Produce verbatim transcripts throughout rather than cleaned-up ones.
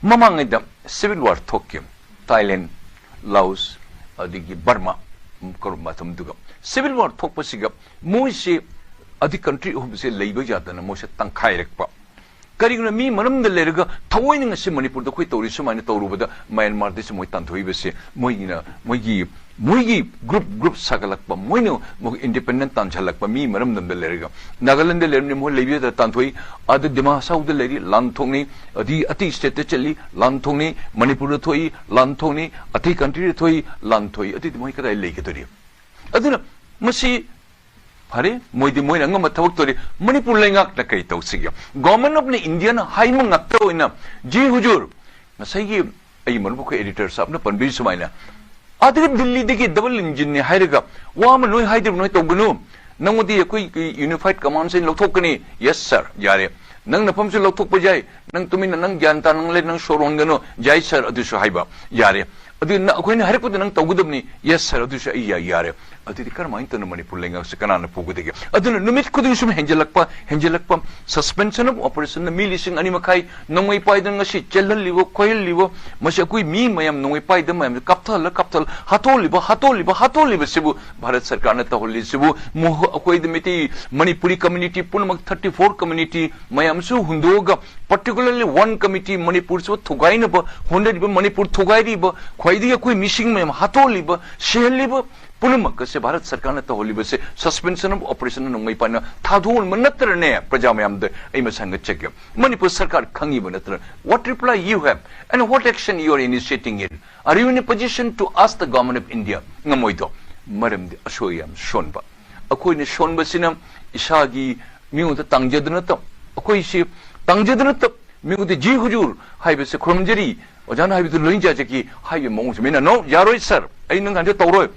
ꯃꯃꯥꯡꯉꯩꯗ civil war ꯊꯣꯛꯈꯤ꯫ Thailand, ꯂꯥꯎꯁ, ꯑꯗꯒꯤ ꯕꯔꯃꯥ, ꯀꯔꯝꯕ ꯃꯇꯝꯗꯨꯒ civil war ꯊꯣꯛꯄꯁꯤꯒ ꯃꯣꯏꯁꯤ ꯑꯗꯤ country ꯑꯍꯨꯝꯁꯦ ꯂꯩꯕ ꯌꯥꯗꯅ ꯃꯣꯏꯁꯦ ꯇꯪꯈꯥꯏꯔꯛꯄ꯫ ꯀꯔꯤꯒꯤꯅꯣ? ꯃꯤ ꯃꯔꯝꯗ ꯂꯩꯔꯒ ꯊꯑꯣꯏꯅ ꯉꯁꯤ ꯃꯅꯤꯄꯨꯔꯗ ꯑꯩꯈꯣꯏ ꯇꯧꯔꯤ ꯁꯨꯃꯥꯏꯅ ꯇꯧꯔꯨꯕꯗ ꯃ꯭ꯌꯥꯟꯃꯥꯔꯗꯁꯨ ꯃꯣꯏ ꯇꯥꯟꯊꯣꯛꯏꯕꯁꯦ ꯃꯣꯏꯒꯤꯅ ꯃꯣꯏꯒꯤ ꯃꯣꯏꯒꯤ group group ꯁꯥꯒꯠꯂꯛꯄ, ꯃꯣꯏꯅ ꯃꯣꯏ independent ꯇꯥꯟꯁꯤꯜꯂꯛꯄ ꯃꯤ ꯃꯔꯝꯗꯝꯗ ꯂꯩꯔꯒ ꯅꯥꯒꯥꯂꯦꯟꯗ ꯂꯩꯔꯝꯅꯤ, ꯃꯣꯏ ꯂꯩꯕꯗ ꯇꯥꯟꯊꯣꯛꯏ, ꯑꯗ ꯗꯤꯃꯥ ꯍꯁꯥꯎꯗ ꯂꯩꯔꯤ, ꯂꯥꯟ ꯊꯣꯛꯅꯩ, ꯑꯗꯤ ꯑꯇꯩ stateꯇ ꯆꯠꯂꯤ, ꯂꯥꯟ ꯊꯣꯛꯅꯩ, ꯃꯅꯤꯄꯨꯔꯗ ꯊꯣꯛꯏ, ꯂꯥꯟ ꯊꯣꯛꯅꯩ, ꯑꯇꯩ countryꯗ ꯊꯣꯛꯏ, ꯂꯥꯟ ꯊꯣꯛꯏ꯫ ꯑꯗꯨꯗꯤ ꯃꯣꯏ ꯀꯗꯥꯏ ꯂꯩꯒꯗꯣꯔꯤ? ꯑꯗꯨꯅ ꯃꯁꯤ ꯐꯔꯦ, ꯃꯣꯏꯗꯤ ꯃꯣꯏꯅ ꯑꯉꯝꯕ ꯊꯕꯛ ꯇꯧꯔꯤ꯫ ꯃꯅꯤꯄꯨꯔ ꯂꯩꯉꯥꯛꯅ ꯀꯔꯤ ꯇꯧꯁꯤꯒꯦ? Government of Indiaꯅ ꯍꯥꯏꯕ ꯉꯥꯛꯇ ꯑꯣꯏꯅ, ꯖꯤ ꯍꯨꯖꯨꯔ, ꯉꯁꯥꯏꯒꯤ ꯑꯩ ꯃꯔꯨꯞ ꯑꯩꯈꯣꯏ editor ꯁꯥꯕꯅ ꯄꯟꯕꯤ ꯁꯨꯃꯥꯏꯅ, ꯑꯗꯨꯒ ꯗꯤꯜꯂꯤꯗꯒꯤ double engineꯅꯤ ꯍꯥꯏꯔꯒ ꯋꯥ ꯑꯃ ꯅꯣꯏ ꯍꯥꯏꯗ꯭ꯔꯤꯕ ꯅꯣꯏ ꯇꯧꯒꯅꯨ꯫ ꯅꯪꯉꯣꯟꯗꯤ ꯑꯩꯈꯣꯏ unified commandꯁꯦ ꯂꯧꯊꯣꯛꯀꯅꯤ꯫ Yes sir, ꯌꯥꯔꯦ꯫ ꯅꯪ ꯅꯐꯝꯁꯨ ꯂꯧꯊꯣꯛꯄ ꯌꯥꯏ꯫ ꯅꯪ ꯇꯨꯃꯤꯟꯅ ꯅꯪ ꯒ꯭ꯌꯥꯟ ꯇꯥꯅ ꯅꯪ ꯂꯩ, ꯅꯪ ꯁꯣꯔ ꯍꯣꯟꯒꯅꯨ꯫ ꯌꯥꯏ sir, ꯑꯗꯨꯁꯨ ꯍꯥꯏꯕ ꯌꯥꯔꯦ꯫ ꯑꯗꯨ ꯅ-, ꯑꯩꯈꯣꯏꯅ ꯍꯥꯏꯔꯛꯄꯗ ꯅꯪ ꯇꯧꯒꯗꯕꯅꯤ꯫ Yes sir, ꯑꯗꯨꯁꯨ ꯑꯩ ꯌꯥꯏ, ꯌꯥꯔꯦ꯫ ꯑꯗꯨꯗꯤ ꯀꯔꯝꯍꯥꯏꯅ ꯇꯧꯅ ꯃꯅꯤꯄꯨꯔ ꯂꯩꯉꯥꯛꯁꯦ ꯀꯅꯥꯅ ꯄꯨꯒꯗꯒꯦ? ꯑꯗꯨꯅ ꯅꯨꯃꯤꯠ ꯈꯨꯗꯤꯡ ꯁꯨꯝ ꯍꯦꯟꯖꯜꯂꯛꯄ, ꯍꯦꯟꯖꯜꯂꯛꯄ, suspension of operationꯅ ꯃꯤ ꯂꯤꯁꯤꯡ ꯑꯅꯤ ꯃꯈꯥꯏ ꯅꯣꯡꯃꯩ ꯄꯥꯏꯗꯅ ꯉꯁꯤ ꯆꯦꯜꯍꯜꯂꯤꯕ, ꯈꯣꯏꯍꯜꯂꯤꯕ, ꯃꯁꯤ ꯑꯩꯈꯣꯏ ꯃꯤ ꯃꯌꯥꯝ ꯅꯣꯡꯃꯩ ꯄꯥꯏꯗꯕ ꯃꯌꯥꯝꯁꯦ ꯀꯥꯞꯊꯍꯜꯂ, ꯀꯥꯞꯊꯍꯜꯂ, ꯍꯥꯠꯇꯣꯛꯍꯜꯂꯤꯕ, ꯍꯥꯠꯇꯣꯛꯍꯜꯂꯤꯕ, ꯍꯥꯠꯇꯣꯛꯍꯜꯂꯤꯕꯁꯤꯕꯨ ꯚꯥꯔꯠ ꯁꯔꯀꯥꯔꯅ ꯇꯧꯍꯜꯂꯤꯁꯤꯕꯨ ꯃꯣ-, ꯑꯩꯈꯣꯏꯗ ꯃꯩꯇꯩ ꯃꯅꯤꯄꯨꯔꯤ community ꯄꯨꯝꯅꯃꯛ thirty four community ꯃꯌꯥꯝꯁꯨ ꯍꯨꯟꯗꯣꯛꯑꯒ particularly one committee ꯃꯅꯤꯄꯨꯔꯁꯤꯕꯨ ꯊꯨꯒꯥꯏꯅꯕ ꯍꯣꯠꯅꯔꯤꯕ, ꯃꯅꯤꯄꯨꯔ ꯊꯨꯒꯥꯏꯔꯤꯕ, ꯈ꯭ꯋꯥꯏꯗꯒꯤ ꯑꯩꯈꯣꯏ ꯃꯤꯁꯤꯡ ꯃꯌꯥꯝ ꯍꯥꯠꯇꯣꯛꯍꯜꯂꯤꯕ, ꯁꯤꯍꯜꯂꯤꯕ ꯄꯨꯝꯅꯃꯛ ꯑꯁꯦ ꯚꯥꯔꯠ ꯁꯔꯀꯥꯔꯅ ꯇꯧꯍꯜꯂꯤꯕꯁꯦ suspension of operationꯅ ꯅꯣꯡꯃꯩ ꯄꯥꯏꯅ ꯊꯥꯗꯣꯛꯍꯟꯕ ꯅꯠꯇ꯭ꯔꯅꯦ? ꯄ꯭ꯔꯖꯥ ꯃꯌꯥꯝꯗ ꯑꯩ ꯃꯁꯥ ꯍꯪꯒꯠꯆꯒꯦ꯫ ꯃꯅꯤꯄꯨꯔ ꯁꯔꯀꯥꯔ ꯈꯪꯉꯤꯕ ꯅꯠꯇ꯭ꯔ? What reply you have and what action you are initiating it? Are you in a position to ask the government of India? ꯉꯝꯃꯣꯏꯗꯣ꯫ ꯃꯔꯝꯗꯤ ꯑꯁꯣꯏ ꯌꯥꯝ ꯁꯣꯟꯕ꯫ ꯑꯩꯈꯣꯏꯅ ꯁꯣꯟꯕꯁꯤꯅ ꯏꯁꯥꯒꯤ ꯃꯤꯉꯣꯟꯗ ꯇꯥꯡꯖꯗꯅ ꯇꯧ-, ꯑꯩꯈꯣꯏꯁꯤ ꯇꯥꯡꯖꯗꯅ ꯇꯧ-, ꯃꯤꯉꯣꯟꯗ ꯖꯤ ꯍꯨꯖꯨꯔ ꯍꯥꯏꯕꯁꯦ ꯈꯨꯔꯨꯝꯖꯔꯤ, ꯑꯣꯖꯥꯅ ꯍꯥꯏꯕꯗꯨ ꯂꯣꯏ ꯌꯥꯖꯈꯤ ꯍꯥꯏꯕ ꯃꯑꯣꯡꯁꯦ ꯃꯤꯅ, "No, ꯌꯥꯔꯣꯏ sir, ꯑꯩ ꯅꯪ ꯍꯥꯟꯗ ꯇꯧꯔꯣꯏ,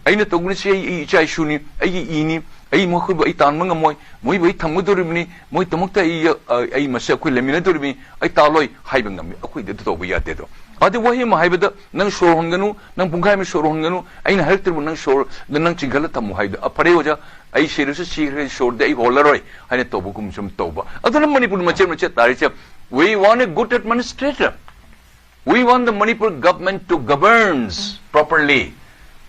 ꯑꯩꯅ ꯇꯧꯒꯅꯤꯁꯤ ꯑꯩ, ꯑꯩ ꯏꯆꯥ ꯏꯁꯨꯅꯤ, ꯑꯩꯒꯤ ꯏꯅꯤ, ꯑꯩ ꯃꯈꯣꯏꯕꯨ ꯑꯩ ꯇꯥꯟꯕ ꯉꯝꯃꯣꯏ, ꯃꯣꯏꯕꯨ ꯑꯩ ꯊꯝꯒꯗꯧꯔꯤꯕꯅꯤ, ꯃꯣꯏꯗꯃꯛꯇ ꯑꯩ, ꯑ, ꯑꯩ ꯃꯁꯤ ꯑꯩꯈꯣꯏ ꯂꯩꯃꯤꯟꯅꯗꯧꯔꯤꯕꯅꯤ, ꯑꯩ ꯇꯥꯜꯂꯣꯏ" ꯍꯥꯏꯕ ꯉꯝꯃꯤ꯫ ꯑꯩꯈꯣꯏꯗꯤ ꯑꯗꯨ ꯇꯧꯕ ꯌꯥꯗꯦ꯫ ꯑꯗꯣ ꯑꯗꯨ ꯋꯥꯍꯩ ꯑꯃ ꯍꯥꯏꯕꯗ, "ꯅꯪ ꯁꯣꯔ ꯍꯣꯟꯒꯅꯨ, ꯅꯪ ꯄꯨꯡꯈꯥꯏ ꯑꯃ ꯁꯣꯔ ꯍꯣꯟꯒꯅꯨ, ꯑꯩꯅ ꯍꯥꯏꯔꯛꯇ꯭ꯔꯤꯕ ꯅꯪ ꯁꯣꯔꯗ ꯅꯪ ꯆꯤꯡꯈꯠꯂ ꯊꯝꯃꯨ" ꯍꯥꯏꯕꯗ, "ꯑ, ꯐꯔꯦ ꯑꯣꯖꯥ, ꯑꯩ ꯁꯤꯔꯁꯨ ꯁꯤꯈ꯭ꯔꯦ, ꯁꯣꯔꯗꯤ ꯑꯩ ꯍꯣꯜꯂꯔꯣꯏ" ꯍꯥꯏꯅ ꯇꯧꯕꯒꯨꯝ ꯁꯨꯝ ꯇꯧꯕ꯫ ꯑꯗꯨꯅ ꯃꯅꯤꯄꯨꯔ ꯃꯆꯦꯠ ꯃꯆꯦꯠ ꯇꯥꯔꯤꯁꯦ꯫ We want a good administrator. We want the Manipur government to govern properly.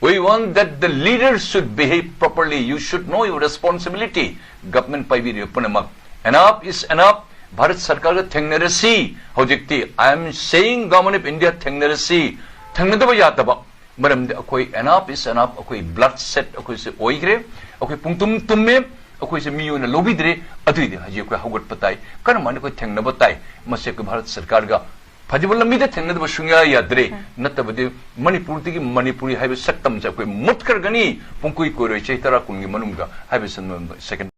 We want that the leaders should behave properly. You should know your responsibility. Government ꯄꯥꯏꯕꯤꯔꯤꯕ ꯄꯨꯝꯅꯃꯛ, enough is enough. ꯚꯥꯔꯠ ꯁꯔꯀꯥꯔꯒ ꯊꯦꯡꯅꯔꯁꯤ꯫ ꯍꯧꯖꯤꯛꯇꯤ I am saying, Government of India, ꯊꯦꯡꯅꯔꯁꯤ꯫ ꯊꯦꯡꯅꯗꯕ ꯌꯥꯗꯕ꯫ ꯃꯔꯝꯗꯤ ꯑꯩꯈꯣꯏ enough is enough, ꯑꯩꯈꯣꯏ blood shed ꯑꯩꯈꯣꯏꯁꯦ ꯑꯣꯏꯈ꯭ꯔꯦ꯫ ꯑꯩꯈꯣꯏ ꯄꯨꯡꯇꯨꯝ ꯇꯨꯝꯃꯦ꯫ ꯑꯩꯈꯣꯏꯁꯦ ꯃꯤ ꯑꯣꯏꯅ ꯂꯧꯕꯤꯗ꯭ꯔꯦ꯫ ꯑꯗꯨꯏꯗꯤ ꯍꯧꯖꯤꯛ ꯑꯩꯈꯣꯏ ꯍꯧꯒꯠꯄ ꯇꯥꯏ꯫ ꯀꯔꯝ ꯍꯥꯏꯅ ꯑꯩꯈꯣꯏ ꯊꯦꯡꯅꯕ ꯇꯥꯏ? ꯃꯁꯤ ꯑꯩꯈꯣꯏ ꯚꯥꯔꯠ ꯁꯔꯀꯥꯔꯒ ꯐꯖꯕ ꯂꯝꯕꯤꯗ ꯊꯦꯡꯅꯗꯕ ꯁꯨꯡꯌꯥ ꯌꯥꯗ꯭ꯔꯦ꯫ ꯅꯠꯇꯕꯗꯤ ꯃꯅꯤꯄꯨꯔꯗꯒꯤ ꯃꯅꯤꯄꯨꯔꯤ ꯍꯥꯏꯕ ꯁꯛꯇꯝꯁꯦ ꯑꯩꯈꯣꯏ ꯃꯨꯠꯈ꯭ꯔꯒꯅꯤ꯫ ꯄꯨꯡꯀꯨꯏ ꯀꯨꯏꯔꯣꯏ, ꯆꯍꯤ ꯇꯔꯥ ꯀꯨꯟꯒꯤ ꯃꯅꯨꯡꯗ ꯍꯥꯏꯕꯁꯤ second